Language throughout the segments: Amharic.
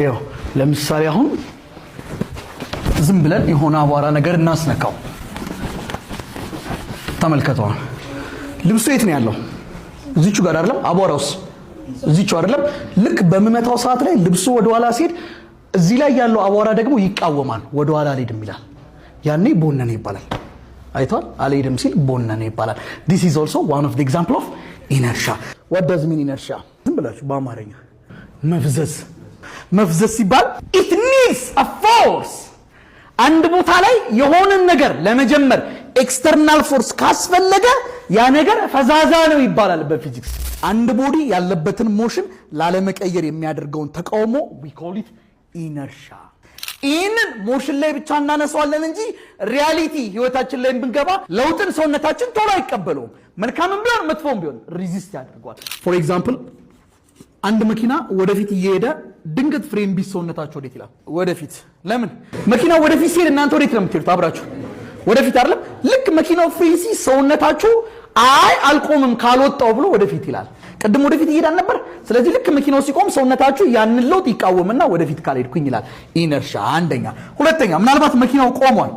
ይኸው ለምሳሌ አሁን ዝም ብለን የሆነ አቧራ ነገር እናስነካው። ተመልከተዋል። ልብሱ የት ነው ያለው? እዚቹ ጋር አይደለም? አቧራውስ እዚቹ አይደለም? ልክ በምመታው ሰዓት ላይ ልብሱ ወደኋላ ሲሄድ እዚህ ላይ ያለው አቧራ ደግሞ ይቃወማል። ወደኋላ አልሄድም ይላል። ያኔ ቦነነ ይባላል። አይተዋል። አልሄድም ሲል ቦነነ ይባላል። This is also one of the example of inertia። What does mean inertia? ዝም ብላችሁ በአማርኛ መፍዘዝ። መፍዘዝ ሲባል it needs a force። አንድ ቦታ ላይ የሆነን ነገር ለመጀመር external force ካስፈለገ ያ ነገር ፈዛዛ ነው ይባላል በፊዚክስ። አንድ body ያለበትን motion ላለመቀየር የሚያደርገውን ተቃውሞ we call it inertia። ይህንን motion ላይ ብቻ እናነሳዋለን እንጂ reality ህይወታችን ላይ ብንገባ ለውጥን ሰውነታችን ቶሎ አይቀበለውም። መልካምም ቢሆን መጥፎም ቢሆን resist ያደርገዋል። For example፣ አንድ መኪና ወደፊት እየሄደ ድንገት ፍሬን ቢይዝ ሰውነታችሁ ወዴት ይላል? ወደፊት። ለምን? መኪናው ወደፊት ሲሄድ እናንተ ወዴት ነው የምትሄዱት? አብራችሁ ወደፊት አይደለም? ልክ መኪናው ፍሬን ሲይዝ ሰውነታችሁ አይ አልቆምም ካልወጣው ብሎ ወደፊት ይላል። ቅድም ወደፊት እየሄዳን ነበር። ስለዚህ ልክ መኪናው ሲቆም ሰውነታችሁ ያንን ለውጥ ይቃወምና ወደፊት ካልሄድኩኝ ይላል። Inertia አንደኛ። ሁለተኛ፣ ምናልባት መኪናው ቆሟል፣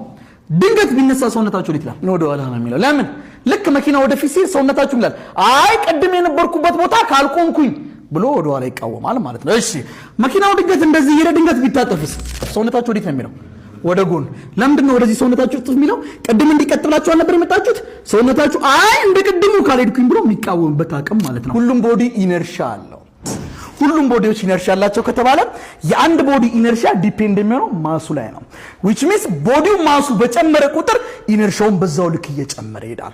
ድንገት ቢነሳ ሰውነታችሁ ወዴት ይላል? ወደ ኋላ ነው የሚለው። ለምን? ልክ መኪናው ወደፊት ሲሄድ ሰውነታችሁ ይላል አይ ቅድም የነበርኩበት ቦታ ካልቆምኩኝ ብሎ ወደ ኋላ ይቃወማል ማለት ነው። እሺ፣ መኪናው ድንገት እንደዚህ እየሄደ ድንገት ቢታጠፍስ ሰውነታችሁ ወዴት ነው የሚለው? ወደ ጎን። ለምንድን ነው ወደዚህ ሰውነታችሁ እጥፍ የሚለው? ቅድም እንዲቀጥ ብላችሁ አልነበር የመጣችሁት? ሰውነታችሁ አይ እንደ ቅድሙ ካልሄድኩኝ ብሎ የሚቃወምበት አቅም ማለት ነው። ሁሉም body inertia አለው። ሁሉም body ዎች inertia አላቸው ከተባለ የአንድ body inertia depend የሚሆነው mass ኡ ላይ ነው። Which means body ው mass ኡ በጨመረ ቁጥር inertia ውን በዛው ልክ እየጨመረ ይሄዳል።